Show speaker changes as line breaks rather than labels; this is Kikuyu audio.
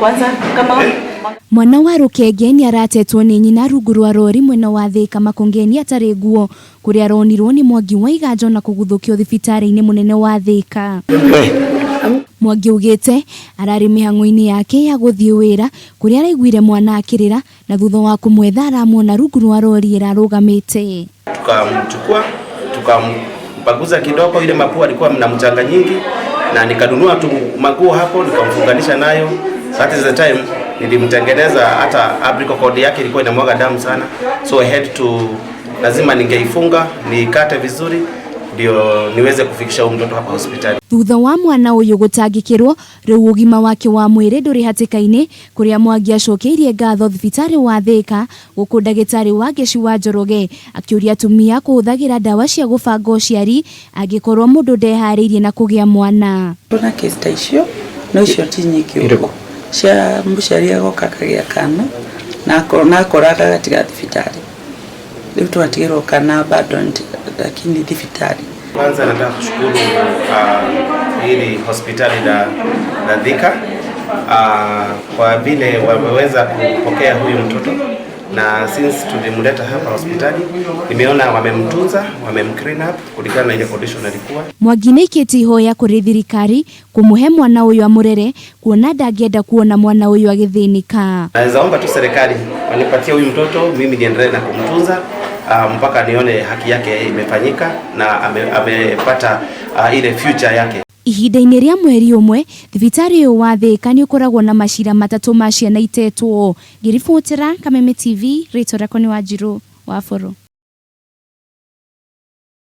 Kwanza kama
Mwana wa rũkenge nĩ aratetwo nĩ nyina rungu rwa rori mwena wa Thĩka Makongeni atarĩ nguo kũrĩa aronirwo nĩ Mwangi wa Iganjo na kũguthũkio thibitarĩ-inĩ mũnene wa Thĩka. Mwangi augĩte ararĩ mĩhang'o-inĩ yake ya gũthiĩ wĩra kũrĩa araiguire mwana akĩrĩra na thutha wa kũmwetha aramuona rungu rwa rori ĩrarũgamĩte.
Tukamchukua, tukampanguza kidogo, ile mapua alikuwa na mchanga nyingi, na nikanunua tu maguo hapo nikamfunganisha nayo. That is the time nilimtengeneza, hata umbilical cord yake ilikuwa inamwaga damu sana, so I had to, lazima ningeifunga nikate vizuri ndio niweze kufikisha huyu mtoto hapa hospitali.
Thutha wa mwana ũyũ gũtangĩkĩrwo rĩu ũgima wake wa mwĩrĩ ndũrĩ hatĩka-inĩ kũrĩa Mwangi acokeirie ngatho thibitarĩ wa Thĩka gũkũ ndagĩtarĩ Wangeci wa Njoroge akĩũria atumia kũhũthagĩra ndawa cia gũbanga ũciari angĩkorwo mũndũ ndeharĩirie na kũgĩa mwana.
Tuna kesi ta icio no icio ti nyingĩ ũguo cia mũciari agoka akagĩa kana na akora agagatiga thibitarĩ rĩu tũgatigĩrwo kana abandoned lakini thibitarĩ.
Kwanza nataka kushukuru hili hospitali la Thika kwa vile wameweza kupokea huyu mtoto, na since tulimleta hapa hospitali nimeona wamemtunza, wamemclean up kulingana na ile condition alikuwa.
Mwangi nĩaikĩtie ihoya kũrĩ thirikari kũmũhe mwana ũyũ amũrere kuona ndangĩenda kuona mwana ũyũ agĩthĩnĩka.
Naweza omba tu serikali wanipatie huyu mtoto, mimi niendelee na kumtunza mpaka nione haki yake imefanyika na amepata ile future yake.
Ihinda-inĩ rĩa mweri ũmwe thibitarĩ ũyũ wa Thĩka nĩ ũkoragwo na macira matatũ ma ciana itetwo. Ngĩribotera Kameme TV, rĩtwa rĩakwa nĩ Wanjirũ wa Boro.